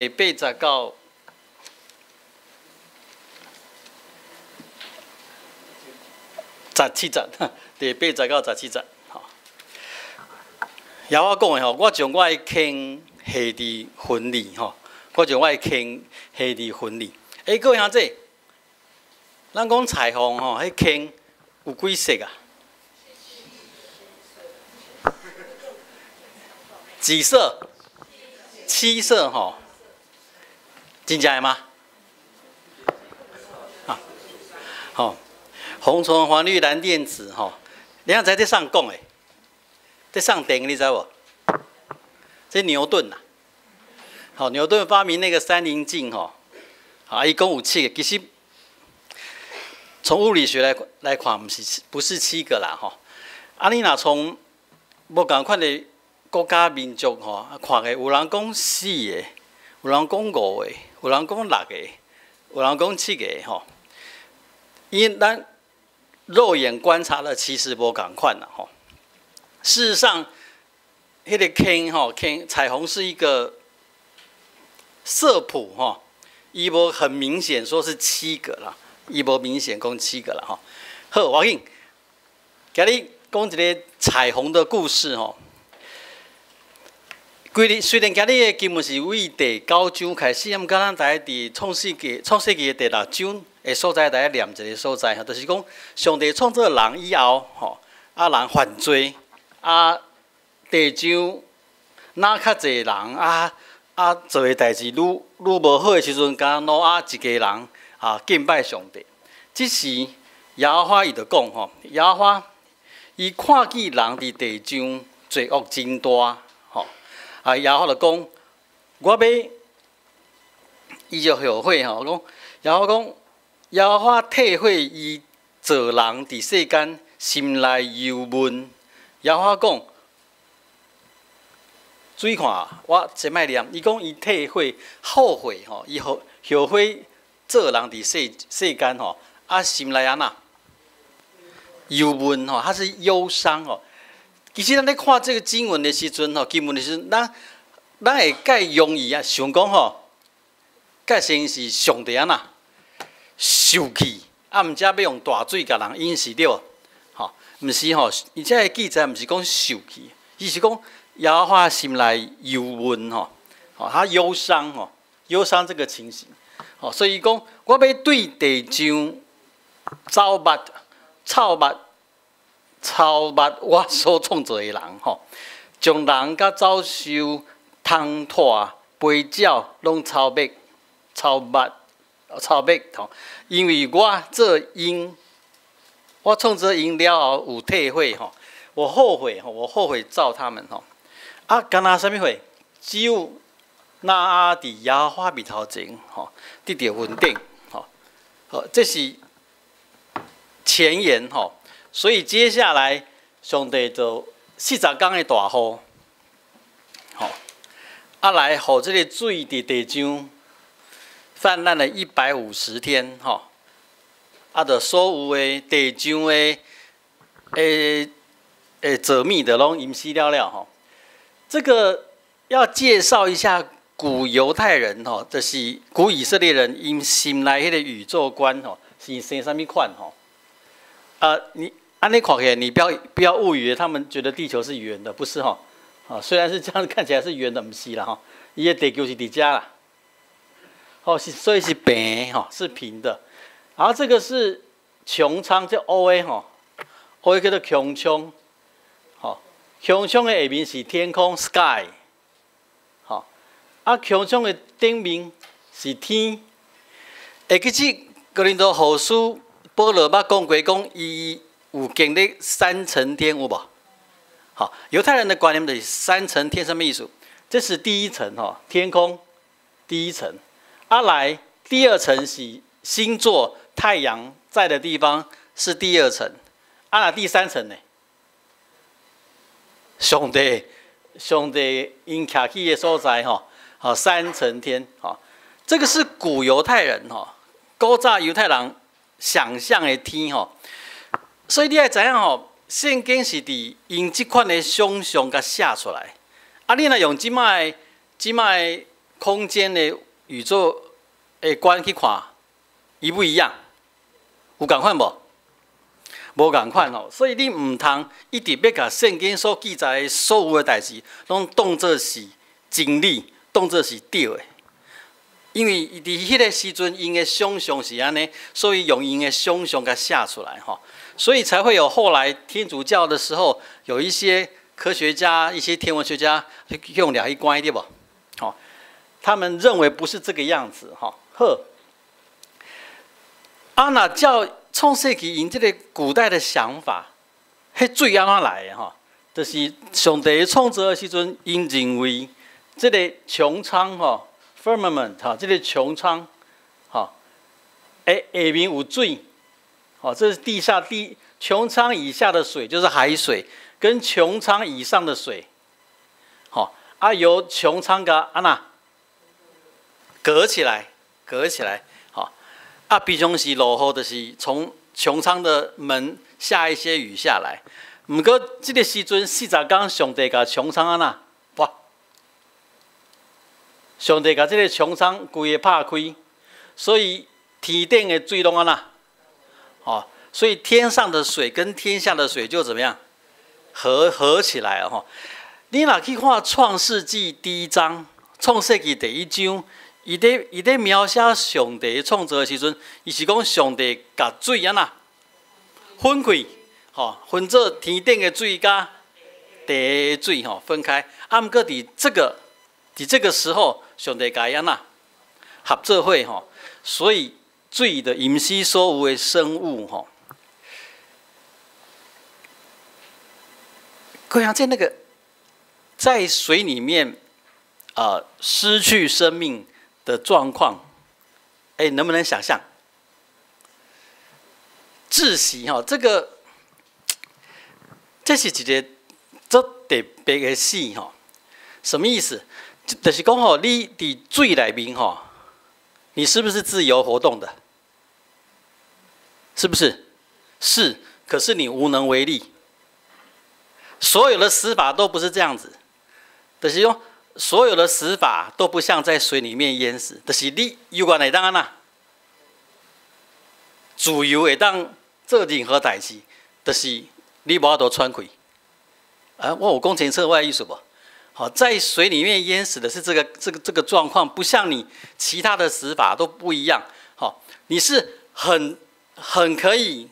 8到17节，第八节到十七节，吼。耶和华讲的吼，我將我的坑下佇雲裡吼，我將我的坑下佇雲裡。欸，各位兄弟，咱講彩虹吼，彼坑有幾色啊？幾色？七色吼，真正的嗎？啊，吼，紅橙黃綠藍靛紫吼，你知這啥講的？這啥定你知無？這牛頓呐，好，牛頓發明那個三稜鏡吼，啊，伊講有七個，其實從物理學來看，毋是七個啦吼。啊，你若從無仝款的國家民族吼，看的有人講四個，有人講五個，有人講六個，有人講七個吼。因為咱肉眼觀察的其實無仝款啦吼。事實上，彼個坑吼坑彩虹是一個色譜吼，伊無很明顯說是七個啦，伊無明顯講七個啦吼。好，我緊，今日講一個彩虹的故事吼。規日雖然今日的經文是為第九章開始，毋過咱大家佇創世記的第六章的所在，來念一個所在，就是講上帝創造人以後，吼，啊人犯罪，啊地上若較濟人啊啊做的代誌愈愈無好的時陣，敢若挪亞一家人啊敬拜上帝。這時耶和華伊就講吼，耶和華伊看見人佇地上罪惡真大，吼，啊耶和華就講，我欲，伊就後悔吼，講耶和華講，耶和華體會伊造人佇世間，心內憂悶。耶和華講，注意看，我先莫念。伊講伊體會後悔吼，伊後悔造人佇世間吼，啊心內按怎憂悶吼，他是憂傷吼。其實咱咧看這個經文的時陣吼，經文的時陣，咱會較容易啊想講吼，蓋先是上帝按怎受氣，啊毋才欲用大水共人淹死對無？吼，毋是吼，伊這个記載毋是講受氣，伊是講耶和華心內憂悶吼，吼他憂傷吼，憂傷這個情形，吼，所以講我欲對地上走物、臭物、臭物我所創造的人吼，將人佮走獸、蟲豸、飛鳥攏抄滅、抄滅、抄滅吼，因為我做𪜶，我創造𪜶了後有體會吼，我後悔吼，我後悔造他們吼。啊，敢若啥物貨？只有挪亞佇耶和華面頭前吼，得著恩典吼。好，這是前言吼。所以接下來上帝就40工的大雨，吼，啊來予這個水佇地上泛濫了150天，吼，啊，就所有的地上的造物的攏淹死了了吼。這個要介紹一下古猶太人吼，就是古以色列人𪜶心內彼個宇宙觀吼，是生啥物款吼？啊，你按呢看起來，你不要誤以為他們覺得地球是圓的，不是吼？啊，雖然是這樣看起來是圓的，毋是啦吼，伊的地球是佇遮啦，哦是所以是平吼，是平的。然後這個是穹蒼，這烏的吼，烏的叫做穹蒼，吼，穹蒼的下面是天空 sky，吼，啊穹蒼的頂面是天。會記得哥林多後書保羅捌講過，講伊有經歷三層天，有無？好，猶太人的觀念就是三層天，什麼意思？這是第一層吼，天空第一層。啊來第二層是星座，太陽在的地方是第二層。啊那第三層呢？上帝，上帝𪜶徛起的所在吼，好三層天，吼，這個是古猶太人吼，古早猶太人想象的天吼，所以你愛知影吼，聖經是佇𪜶這款的想象共寫出來。啊，你若用這擺的空間的宇宙的觀去看，一不一樣？有仝款無？無仝款吼，所以你毋通一直欲共聖經所記載的所有的代誌，攏當做是真理，當做是對的。因為佇彼个時陣，𪜶的想象是按呢，所以用𪜶的想象共寫出來吼，所以才會有後來天主教的時候，有一些科學家、一些天文學家去予掠去關，對無？吼，他們認為不是這個樣子吼。好，啊，若照創世記𪜶這个古代的想法，彼水按怎來的吼？就是上帝創造的時陣，𪜶認為這个穹蒼吼，firmament 哈，這个穹蒼，吼，下面有水，吼，這是地下地穹蒼以下的水就是海水，跟穹蒼以上的水，吼，啊由穹蒼共按怎隔起來，隔起來，吼，啊平常時落雨就是從穹蒼的門下一些雨下來，毋過這个時陣40工上帝共穹蒼按怎？上帝共這个穹蒼規个拍開，所以天頂的水攏按怎？哦，所以天上的水跟天下的水就怎麼樣合起來了吼。你若去看《創世紀》第一章，《創世紀》第一章，伊佇描寫上帝創造的時陣，伊是講上帝共水按怎分開，吼，分做天頂的水佮地的水吼分開。啊，毋過佇這個時候，上帝共伊按怎合做伙吼，所以水就淹死所有的生物吼。各位在那个在水裡面啊，失去生命的狀況，哎，能不能想象？窒息吼，這是一个足特別的死吼。什麼意思？就是講吼，你佇水內面吼，你是不是自由活動的？是不是？是，可是你無能為力。所有的死法都不是這樣子，就是說，所有的死法都不像在水裡面淹死，就是你猶原會當按怎，自由會當做任何代誌，就是你無法度喘氣。啊，我有講清楚我的意思無？好，在水裡面淹死的是這個狀況，不像你其他的死法都不一樣。好，你是很可以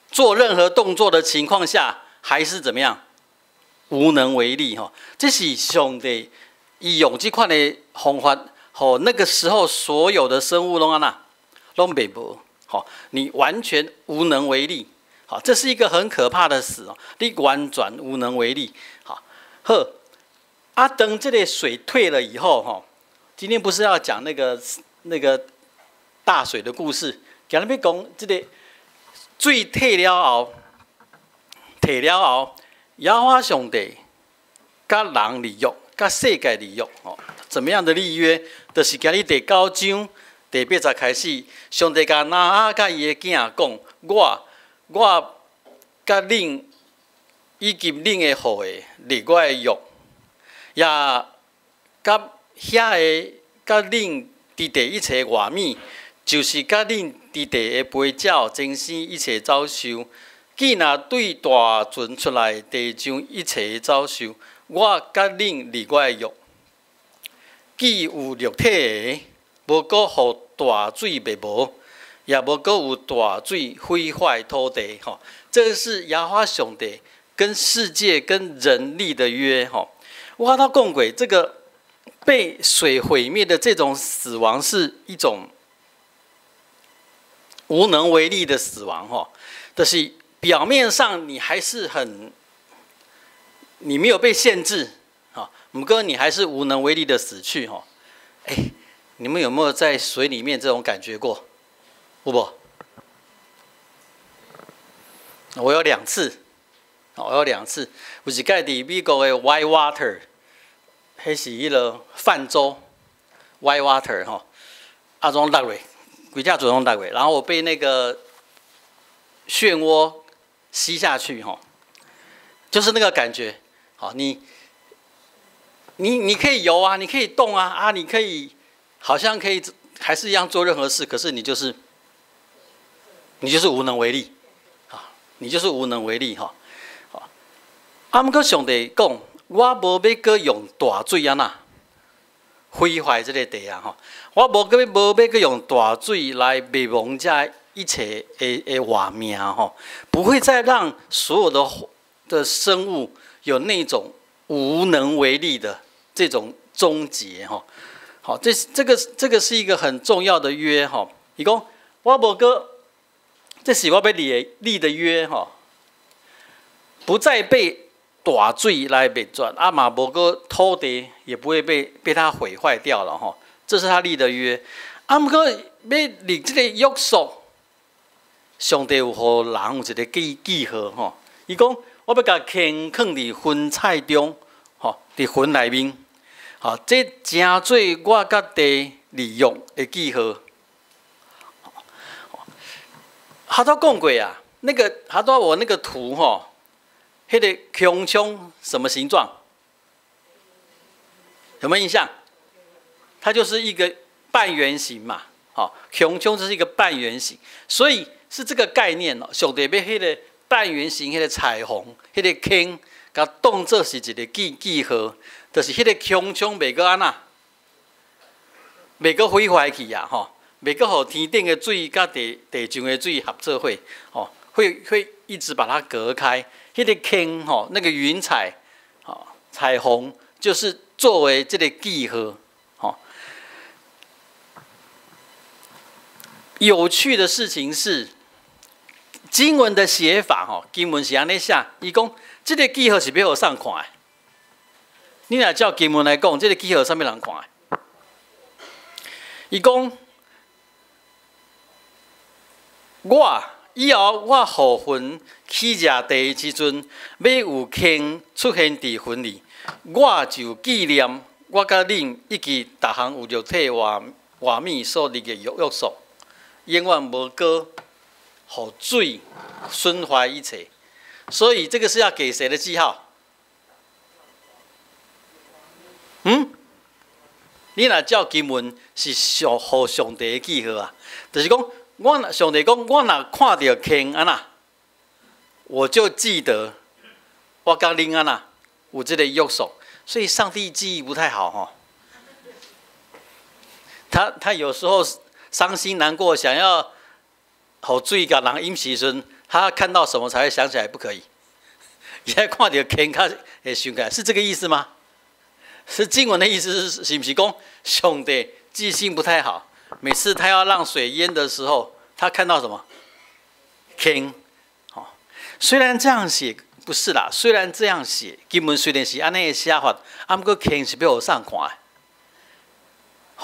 做任何動作的情況下，還是怎麼樣無能為力？哈，這是上帝伊用這款的方法，予那個時候所有的生物攏按怎，攏袂無。好，你完全無能為力。好，這是一個很可怕的死哦，你完全無能為力。好，好。啊，等這個水退了以後，哈，今天不是要講那個大水的故事，今日欲講這个水退了後，退了後，耶和華上帝佮人立約，佮世界立約，哦，怎麼樣的立約？就是今日第九章第八節開始，上帝共挪亞佮伊的囝講，我佮恁以及恁的後裔立我的約。也佮遐个佮恁佇地一切活物，就是佮恁佇地的飛鳥、珍生一切走獸，既若對大船出來地上一切走獸，我佮恁立我的約。既有肉體的，無閣予大水滅無，也無閣有大水毀壞土地。吼，這是耶和華上帝跟世界、跟人立的約。吼。我頭講過，這個被水毀滅的這種死亡是一種無能為力的死亡，吼，就是表面上你還是很，你沒有被限制，哈，毋過你還是無能為力的死去，吼。哎，你們有沒有在水裡面這種感覺過？有無？我有兩次。我有兩次，有一擺佇美國的 White Water，彼是彼个泛舟 White Water 吼，啊總落落，規隻船攏落落，然後我被那個漩渦吸下去吼，就是那個感覺，好，你你可以游啊，你可以動啊，啊，你可以好像可以還是一樣做任何事，可是你就是無能為力啊，你就是無能為力哈。啊，毋過上帝講，我無欲閣用大水按怎毀壞這个地啊！吼，我無欲閣用大水來滅亡這一切的活命吼，不會再讓所有的生物有那種無能為力的這種終結吼。好，這個是一個很重要的約吼。伊講我無閣，這是我欲立的約吼，不再被大水來滅絕，啊嘛無閣土地也不會被它毀壞掉了吼。這是他立的約。啊，毋過欲立這個約束，上帝有予人有一個記號吼。伊講我欲共坑囥佇雲彩中，吼，佇雲內面，吼，這成做我佮地立約的記號。他都講過啊，那個他都我那個圖吼。彼个穹蒼什麼形狀？有沒有印象？它就是一個半圓形嘛，好，穹蒼就是一個半圓形，所以是這個概念哦。上帝欲彼个半圓形，彼个彩虹，彼个坑，共當做是一個記號，就是彼个穹蒼袂閣按怎，袂閣毀壞去啊，吼，袂閣予天頂的水佮地上的水合做伙，吼，會一直把它隔開。彼个坑吼，那個雲彩，吼，彩虹就是作為這个記號，吼。有趣的事情是，經文的寫法，吼，經文是按呢寫，伊講這个記號是欲予啥人看的？你若照經文來講，這个記號啥物人看的？伊講我以後我予雲起遮地的時陣，欲有坑出現佇雲裡，我就紀念我佮恁以及逐項有肉體活物所立的約束，永遠無閣予水損壞一切。所以這個是要給誰的記號？嗯？你若照經文是上予上帝的記號啊，就是講我若上帝講，我若看著坑按怎，我就記得我佮恁按怎有這个約束。所以上帝記憶不太好吼，他有時候傷心難過，想要予水共人飲時陣，他看到什麼才會想起來不可以？伊愛看著坑較會想起來，是這個意思嗎？是經文的意思是，是毋是講上帝記性不太好？每次他要讓水淹的時候，他看到什麼？坑。哦，雖然這樣寫不是啦，雖然這樣寫，經文雖然是按呢寫法，啊，毋過坑是欲予啥人看的？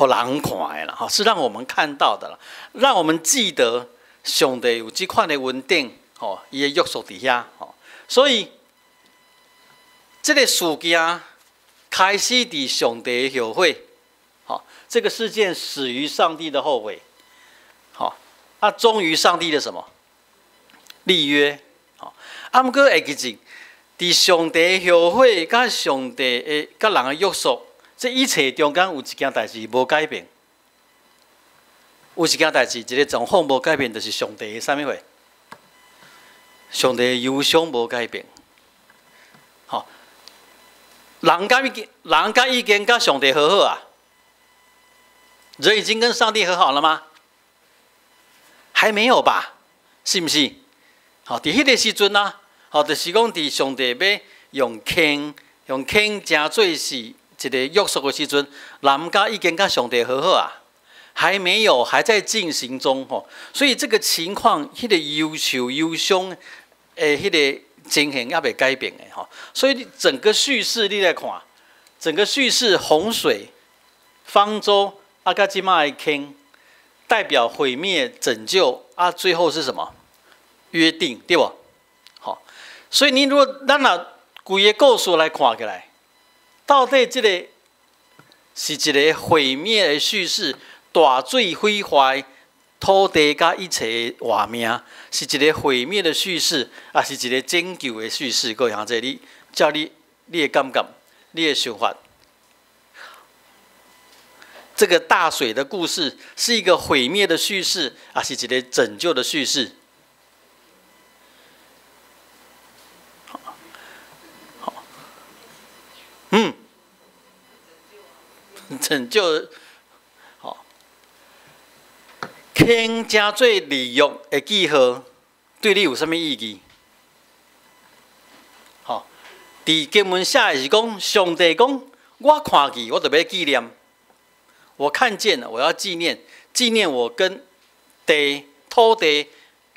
予人看的啦，吼，是讓我們看到的啦，讓我們記得上帝有這款的恩典，吼，伊的約束佇遐，吼，所以這个事件開始佇上帝的後悔，好，這個事件始於上帝的後悔，好，啊，終於上帝的什麼立約，好，啊，毋過會記住，佇上帝後悔佮上帝的佮人的約束，這一切中間有一件代誌無改變，有一件代誌，一个狀況無改變，就是上帝的啥物貨？上帝的憂傷無改變，好。人敢已經佮上帝和好啊？人已經跟上帝和好了嗎？還沒有吧？是毋是？好，佇彼个時陣啊，好，就是講佇上帝欲用坑成做是一个約束的時陣，人敢已經佮上帝和好啊？還沒有，還在進行中吼。所以這個情況，彼个憂愁憂傷的彼个情形猶未改變的吼，所以你整個敘事你來看，整個敘事洪水、方舟啊，佮這擺的坑，代表毀滅、拯救啊，最後是什麼？約定對無？好，所以你如果咱若規个故事來看起來，到底這個是一個毀滅的敘事，大水毀壞土地佮一切活命，是一个毀滅的敘事，抑是一个拯救的敘事？各位兄弟，你照你的感覺，你的想法，這個大水的故事是一個毀滅的敘事，還是一個拯救的敘事？好，拯救，好，坑成做立約的記號，對你有啥物意義？好，佇經文寫的是講，上帝講，我看見，我就欲紀念。我看見了，我要紀念，紀念我跟地土地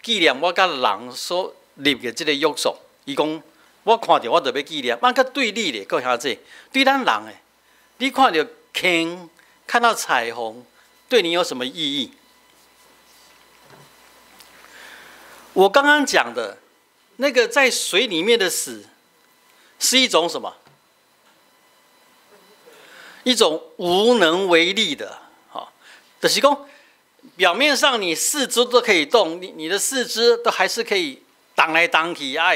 紀念我佮人所立的這個約束。伊講，我看著我就欲紀念。啊，閣對你咧，閣遐濟，對咱人的，你看著坑，看到彩虹，對你有什麼意義？我剛剛講的那個在水裡面的死，是一種什麼？一種無能為力的，哈，就是講，表面上你四肢都可以動，你的四肢都還是可以動來動去啊，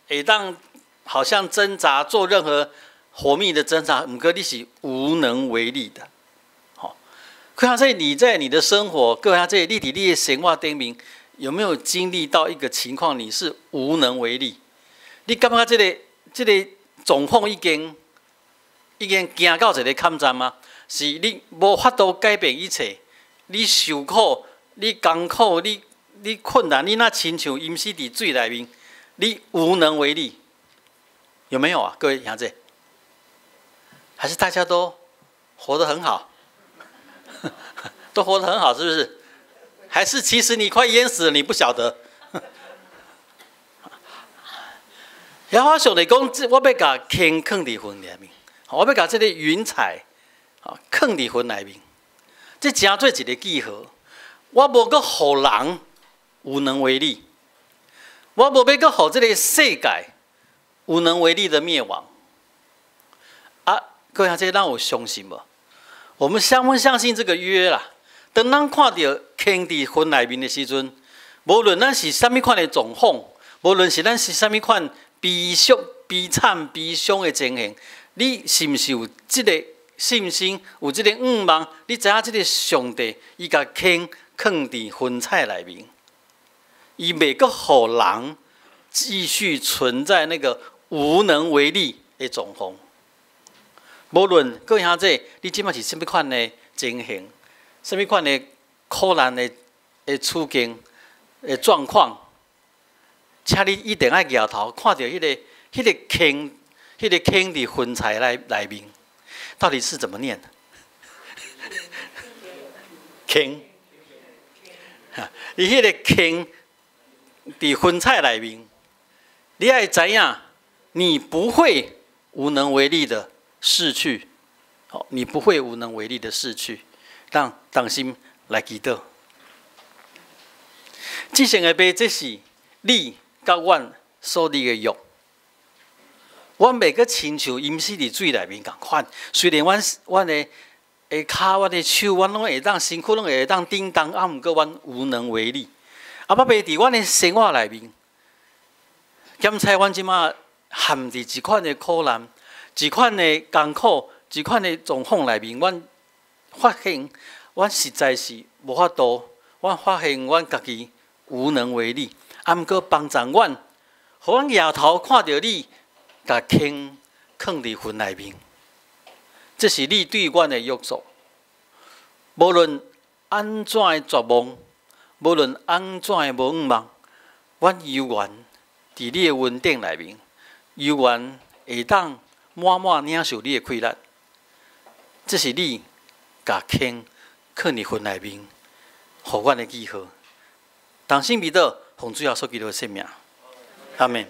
會當好像掙扎做任何活命的掙扎，毋過你是無能為力的，好。看下這你在你的生活，各位這你佇你的生活頂面有沒有經歷到一個情況，你是無能為力？你感覺這個狀況已經行到一個坎站嗎？是你無法度改變一切，你受苦，你艱苦，你困難，你若親像淹死佇水內面，你無能為力，有沒有啊？各位兄弟，還是大家都活得很好，都活得很好，是不是？還是其實你快淹死了，你不曉得？耶和華上帝講，我欲共坑囥佇雲內面。我欲共這個雲彩，啊，囥佇雲內面，這成做一個記號。我無閣予人無能為力，我無欲閣予這個世界無能為力的滅亡。啊，各位兄弟，咱有相信無？我們相不相信這個約啦？當咱看著坑佇雲內面的時陣，無論咱是啥物款的狀況，無論是咱是啥物款悲傷、悲慘、悲傷的情形。你是毋是有這個信心，有這個願望？你知影這個上帝，伊共坑囥佇雲彩內面，伊袂閣予人繼續存在那個無能為力的狀況。無論各位兄弟，你這擺是啥物款的情形，啥物款的苦難的處境的狀況，請你一定愛舉頭看著彼個坑。彼個坑佇雲彩內面，到底是怎麼念的？坑，伊彼個坑佇雲彩內面，你愛知影，你不會無能為力的逝去，好，你不會無能為力的逝去，咱同心來祈禱。至聖的父，這是你佮阮所立的約。阮袂閣親像淹死佇水內面仝款，雖然阮的跤、阮的手，阮攏會當身軀攏會當振動，啊，毋過阮無能為力。啊，爸爸佇阮的生活內面，檢查阮這馬陷佇一款的苦難、一款的艱苦、一款的狀況內面，阮發現阮實在是無法度，阮發現阮家己無能為力。啊，毋過幫助阮，予阮舉頭看著你。共坑囥佇雲內面，這是你對阮的約束。無論按怎的絕望，無論按怎的無願望，阮猶原佇你的恩典內面，猶原會當滿滿領受你的氣力。這是你共坑囥佇雲內面，予阮的記號。同心祈禱，奉主耶穌基督的聖名，阿們。